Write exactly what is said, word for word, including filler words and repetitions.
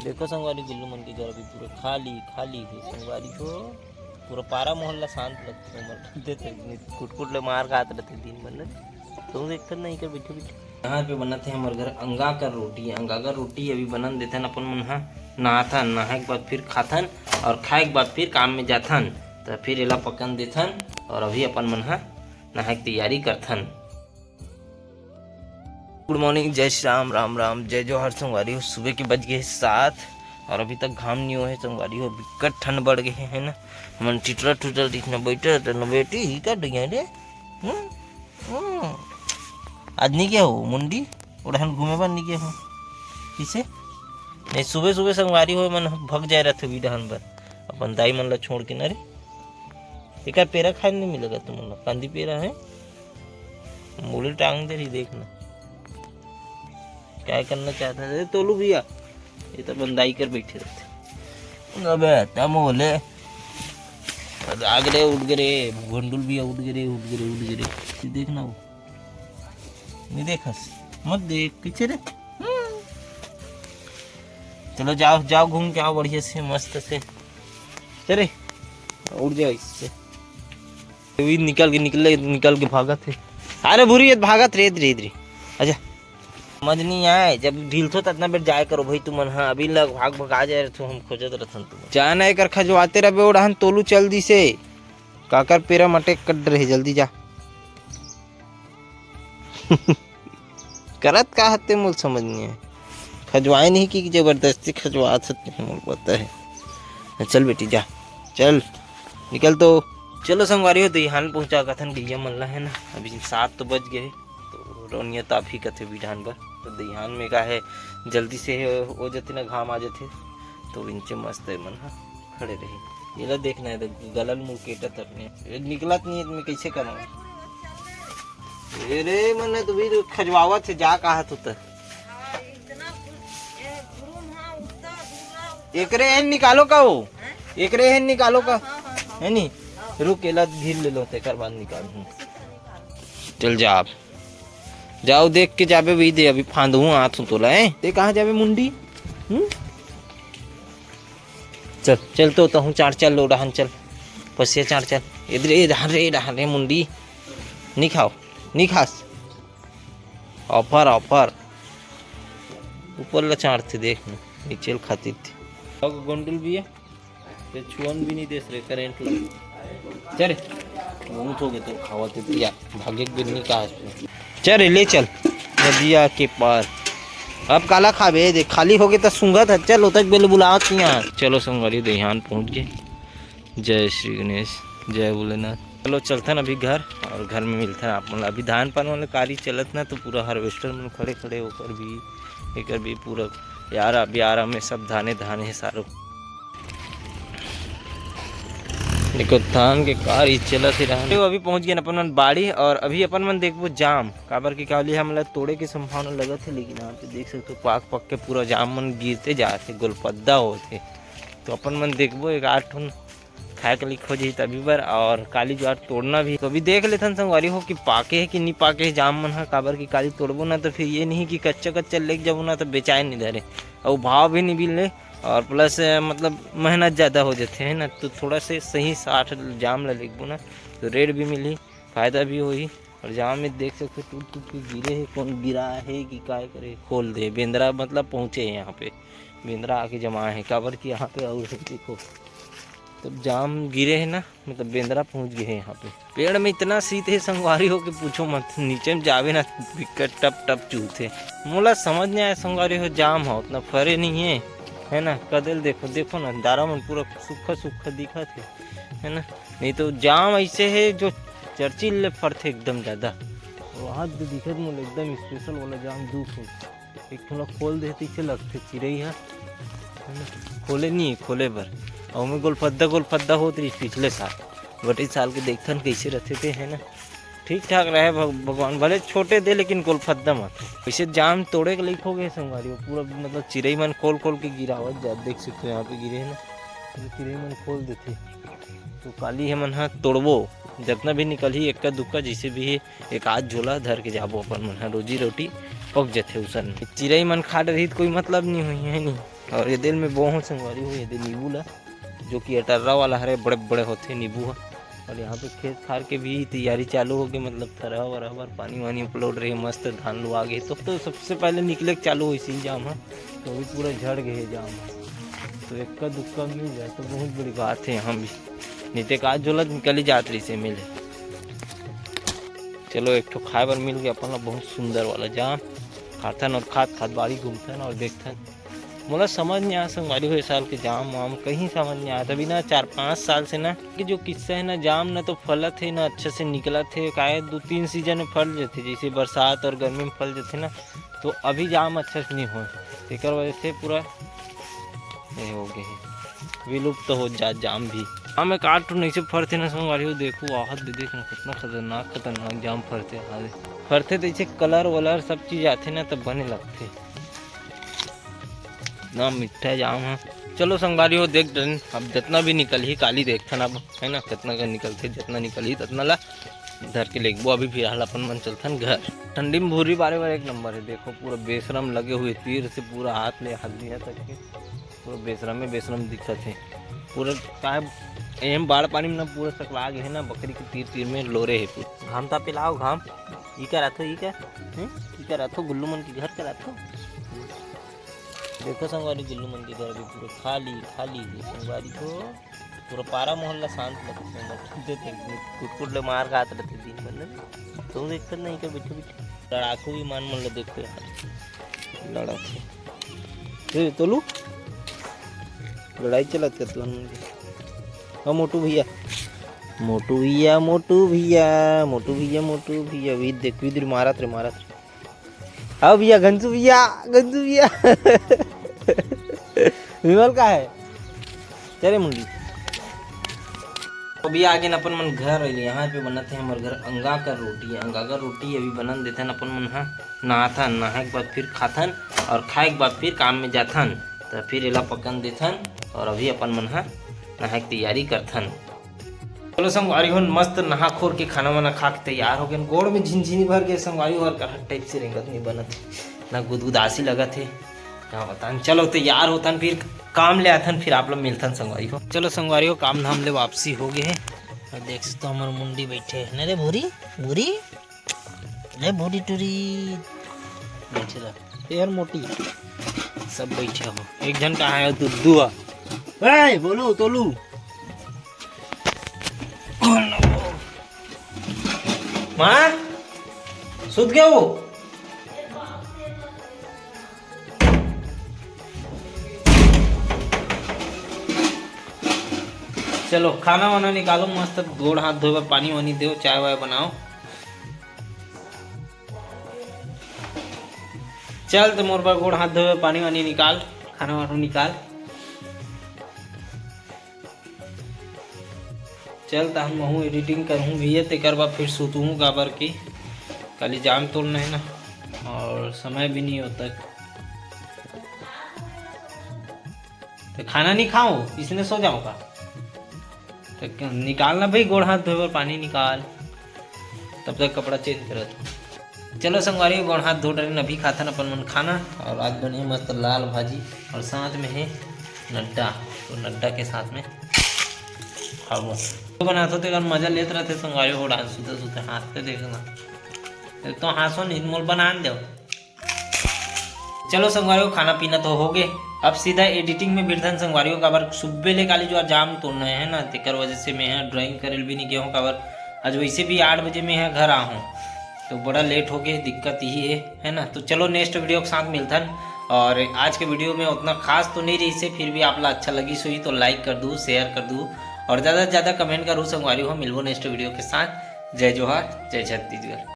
देखो संगवारी, गुल्लू मन के घर अभी पूरा खाली खाली हे संगवारी हो। पूरा पारा मोहल्ला शांत लगथे, ओमन देते कुटकुट ले मार खात रहते दिन भर ले। तो देखत नहीं कर बैठे बैठे। यहाँ पे बनत हे हमर घर अंगाकर रोटी। अंगाकर रोटी अभी बनन देथन अपन मन ह। नहाथन, नहाए के बाद फिर खाथन और खाए के बाद फिर काम में जाथन। तो फिर एला पकन देथन और अभी अपन मन ह नहाए के तैयारी करथन। गुड मॉर्निंग, जय श्री राम, राम राम, जय जोहार संगवारी हो। सुबह के बज गए सात और अभी तक घाम नहीं हुआ है संगवारी हो। बिकट ठंड बढ़ गए है ना। मन टिटरा टुटरा दिखना बैठे रहते ना बेटी, ही का डुइया रे। हम्म? हम्म। आज नहीं गया हो मुंडी? उड़हन घूमे बर नहीं गया हो? किसे? नहीं, सुबह सुबह संगवारी हो मन भग जाए रहते भी डहन बर। अपन दाई मन ला छोड़ के ना रे। एकर पेरा खाए नहीं मिलेगा तुम लोग। कांदी पेरा है, मूली टांग दे रही, देखना। क्या करना चाहता है? अरे तोलू भैया, ये तो बंदाई कर बैठे रहते। अबे तम बोले, आग रे, उठ गए रे, भंडुल भैया उठ गए रे, उठ गए रे, उठ गए रे। ये देखना वो। नहीं देखस, मत देख, पीछे रे। हम्म। चलो जाओ, जाओ घूम के आओ बढ़िया से, मस्त से। चले, उठ जाओ इससे। ये भी निकल के, निकल, निकल के भागत है। अरे भूरी, ये भागत रे, इधर, इधर। अच्छा, समझ नहीं आए, जब ढीलथो त अतना बेर जाए करो भाई तुमन, हाँ, अभी लग भाग भगा जाए रहथो, हम खोजत रहथन तुम। जाना एकर खजवाते रहबे, ओढ़हन तोलू चल दिसे। काकर पेरा मटे कट रहे, जल्दी जा। करत का हते मोल समझ नहीं है। खजवाए नहीं कि जबरदस्ती खजवात हते, मोल पता है। चल बेटी जा, चल निकल तो। चलो संगवारी हो, दईहान पहुँचा कथन गैया मन ला, है ना। अभी सात तो बज गए, तो रौनिया ताप ही कथे बिढ़ान बर। तो दईहान में का है, जल्दी से हो जथे ना, घाम आ जथे, तो इनचे मस्त है मन हा। खड़े रही। ये ला देखना है, देख, गलल मुकेटा तक ने। ये निकलत नहीं है, मैं कैसे करूँ? अरे, मन तो भी खजवावत है, जा कहा तू तो। एकरे एन निकालो का हो? एकरे एन निकालो का? है नी? रुक, एला धीर ले लो, तेकर बाद निकाल। चल जा आप। जाओ, देख के जाबे, वही दे, अभी फांदहूँ, आत हूँ तोला, हैं? ते कहाँ जाबे मुंडी? हम्म? चल, चल तो, तहूँ चार चल लो, डहन चल। पसिया चार चल। इधर, ए, डहन रे, डहन रे, मुंडी। नहीं खाओ, नहीं खास। Offer, offer. ऊपर ला चार थे, देख ना, नीचे ल खाती थी। अब गोंडल भी है। ये छुअन भी नहीं देस रे, करंट लग। चल रे, बहुत हो गए तो खावा ते पिया, भागे के बिन्नी का हंस पे। चल रे, ले चल नदिया के पार। अब काला खाबे, देख खाली हो गए तो सूंघत है, चल ओतक बेले बुलावत नहीं आ। चलो संगवारी, दईहान पहुंच गए। जय श्री गणेश, जय भोलेनाथ। चलो चलथन अभी घर और घर में मिलथन आप मन ला। अभी धान पान वाले कार्य चलत ना, तो पूरा हार्वेस्टर मन खड़े खड़े, ओकर भी, एकर भी पूरा यारा ब्यारा में सब धाने धाने है सारो। देखो, धान के कार ही चलत ही रहा। तो अभी पहुंच गए अपन मन बाड़ी, और अभी अपन मन देखबो जाम, काबर के काली हमला तोड़े के संभावना लगत है, लेकिन यहाँ पे देख सकते हो, पाक पक के पूरा जाम मन गिरते जात है, गोलपद्दा होत है। तो अपन मन देखबो, एक आठ ठन खाए के लिए खोजही तभी बर, और काली जुआर तोड़ना भी। तो अभी देख लेथन संगवारी हो कि पाके है कि नहीं पाके है जाम मन हा, काबर कि काली तोड़बो ना, तो फिर ये नहीं कि कच्चा कच्चा लेके जाबो ना, तो बेचाए नहीं धरे, और भाव भी नहीं मिले। और प्लस, अ, मतलब, मेहनत ज़्यादा हो जाते है ना, तो थोड़ा से सही साठ जाम ला लेगबो ना, तो रेट भी मिली, फ़ायदा भी होही। और जाम में देख सकते हो, टूट टूट के गिरे है, कौन गिरा है कि काय करे, खोल दे। बेंदरा, मतलब, पहुँचे है यहाँ पे, बेंदरा आके जमा है, काबर कि यहाँ पे और देखो, तब जाम गिरे है ना, मतलब, बेंदरा पहुँच गए है यहाँ पे। पेड़ में इतना शीत है संगवारी हो के पूछो मत, नीचे में जावे ना, बिकट टप टप चूहते। मोला समझ नहीं आया संगवारी हो, जाम हो उतना फरे नहीं है, है ना। कदेल देखो, देखो ना, दारा मन पूरा सूखा सूखा दिखत है, है ना। नहीं तो जाम ऐसे है जो चर्चिल ले फरथे एकदम ज़्यादा। वहाँ जो दिखत मोला एकदम स्पेशल वाला जाम दू फूल। एक ठो ला खोल देहे तइसे लगथे चिरई ह, है ना? खोले नहीं, खोले बर। अउ ओमे गोलफद्दा, गोलफद्दा होत रहिस पिछले साल, बट इस साल के देखथन कइसे रथे ते, है ना? ठीक ठाक रहे भग-, भगवान, भले छोटे दे लेकिन गोलफद्दा मत। वैसे जाम तोड़े के लइक हो गए संगवारी, वो पूरा मतलब चिरई मन खोल खोल के गिरावत जात, देख सकते हो यहाँ पे गिरे है ना, तो चिरई मन खोल देथे। तो काली हमन ह तोड़बो, जतना भी निकलही एक्का दुक्का जैसे भी है, एक आध झोला धर के जाबो अपन मन ह, रोजी रोटी पक जथे उसन में। चिरई मन खा डरही त कोई मतलब नहीं होही, है नहीं? और ये दिल में बोहूँ संगवारी हो, ये दिल नींबू ला, जो कि अटर्रा वाला हरे, बड़े बड़े होते नींबू ह। और यहाँ पे खेत खार के भी तैयारी चालू हो गई, मतलब थरहा वरहा बर पानी वानी उपलोड रही, मस्त धान लुआ गए तो, तो सबसे पहले निकले के चालू होइस ही जाम ह। तो अभी पूरा झड़ गए जाम ह, तो इक्का दुक्का मिल जाए तो बहुत बड़ी बात है। यहाँ भी नहीं तो एक आध झोला निकल ही जात रही से मिले। चलो, एक ठो खाए बर मिल गया अपन ला बहुत सुंदर वाला जाम। खाथन और खात खात बाड़ी घूमथन और देखथन। मोला समझ नहीं आया संगवारी हो, ये साल के जाम वाम कहीं समझ नहीं आया। अभी ना चार पाँच साल से ना कि जो किस्सा है ना, जाम ना तो फलत है ना अच्छे से निकलत है। काहे दो तीन सीजन में फल जाते, जैसे बरसात और गर्मी में फल जाते ना, तो अभी जाम अच्छे से नहीं हो, तेकर वजह से पूरा ये हो गए है, विलुप्त हो जा जाम भी। हम एक आठ ठो नहीं से फरते ना संगवारी हो, देखो आहत दे, देख ना कितना खतरनाक खतरनाक जाम फरते। हाँ, फरते तो इसे कलर वलर सब चीज आते ना, तब बने लगते। ना मीठा जाम है। चलो संगवारी हो, देख डन, अब जितना भी निकल ही काली देखथन अब, है ना, कितना का निकलते, जितना निकल ही ततना ला धर के लेगबो। अभी फिलहाल अपन मन चलथन घर। ठंडी में भूरी बारे बर एक नंबर है। देखो पूरा बेसरम लगे हुए, तीर से पूरा हाथ ले हाथ दिया तक के पूरा बेसरम में बेसरम दिखत है। पूरा काहे एम बाढ़ पानी में ना पूरा सकला गए है ना, बकरी के तीर तीर में लोरे है पूरा। घाम तापे लाओ घाम। ई का राथो, ई का? हैं? ई का राथो गुल्लू मन के घर का राथो? देखो संगवारी, गुल्लू मन के घर भी पूरा खाली, खाली है संगवारी को। पूरा पारा मोहल्ला शांत लगता है, मतलब देते कुकुर ले मार खात रहते दिन भर ना। तुम देखते नहीं क्या बैठे बैठे? लड़ाकू भी मान मन लो, देखो यार, लड़ाकू। ए, तोलू, लड़ाई चलत कर तुम। हाँ, मोटू भैया, मोटू भैया, मोटू भैया, मोटू भैया, मोटू भैया, वी देख, वी मारत रे, मारत रे। आओ भैया, गंजू भैया, गंजू भैया। विमल का है? चले मुंडी। अभी आगे न अपन मन घर अइली, यहाँ पे बनत है हमर घर अंगाकर रोटी। अंगाकर रोटी अभी बनन देथन अपन मन ह, नहाथन, नहाए के बाद फिर खाथन और खाए के बाद फिर काम में जाथन, तो फिर एला पकन देथन और अभी अपन मन ह नहाए के तैयारी करथन। चलो संगवारी हो, मस्त नहा खोर के खाना वाना खा के तैयार हो गए। गोड़ में झिनझिनी भर गए संगवारी हो, और करहट टाइप से रेंगत नहीं बनत है, ना गुदगुदासी लगत है, का बतान। चलो तैयार होतन, फिर काम ले आथन, फिर आप लोग मिलथन संगवारी हो। चलो संगवारी हो, काम धाम ले वापसी हो गए है। और देख सकते हो हमर मुंडी बैठे है ना रे भूरी, भूरी, रे भूरी टूरी बैठे रह। ए यार मोटी, सब बैठे हो, एक जन कहाँ है? तू दुआ। ए बोलू तोलू। माँ, सुत गए हो? चलो खाना वाना निकालो, मस्त गोड़ हाथ धोए बर पानी वानी दो, चाय वाय बनाओ। चल तो मोर बर गोड़ हाथ धोए बर पानी वानी निकाल, खाना वाना निकाल। चल तहन महूँ एडिटिंग करहूँ भैया, तेकर बाद फिर सुतहूँ, काबर कि काली जाम तोड़ना है ना, और समय भी नहीं होता। तो खाना नहीं खाओ, इसने सो जाओ का? तो क-, निकालना भाई, गोड़ हाथ धोए बर पानी निकाल, तब तक कपड़ा चेंज करत। चलो संगवारी, गोड़ हाथ धो डरेन, अभी खाथन अपन मन खाना। और आज बने मस्त लाल भाजी और साथ में है नड्डा, तो नड्डा के साथ में खाबो। तो बनाथो तेकर मजा लेत रहते संगवारी हो, डांस सुते सुते हाँसते देखना। एक तो हाँसो नहीं, मोल बनान दो। चलो संगवारी हो, खाना पीना तो हो गए, अब सीधा एडिटिंग में भिड़थन संगवारी हो। काबर सुबह ले काली जो जाम तोड़ना है ना, तेकर वजह से मैं ड्राइंग करे भी नहीं गया हूँ। काबर आज वैसे भी आठ बजे मैं घर आ हूँ, तो बड़ा लेट हो गए, दिक्कत यही है, है ना। तो चलो नेक्स्ट वीडियो के साथ मिलथन। और आज के वीडियो में उतना खास तो नहीं रही से, फिर भी आप ला अच्छा लगी सोई तो लाइक कर दू, शेयर कर दू और ज़्यादा से ज़्यादा कमेंट करू संगवारी हो। मिलबो नेक्स्ट वीडियो के साथ। जय जोहार, जय छत्तीसगढ़।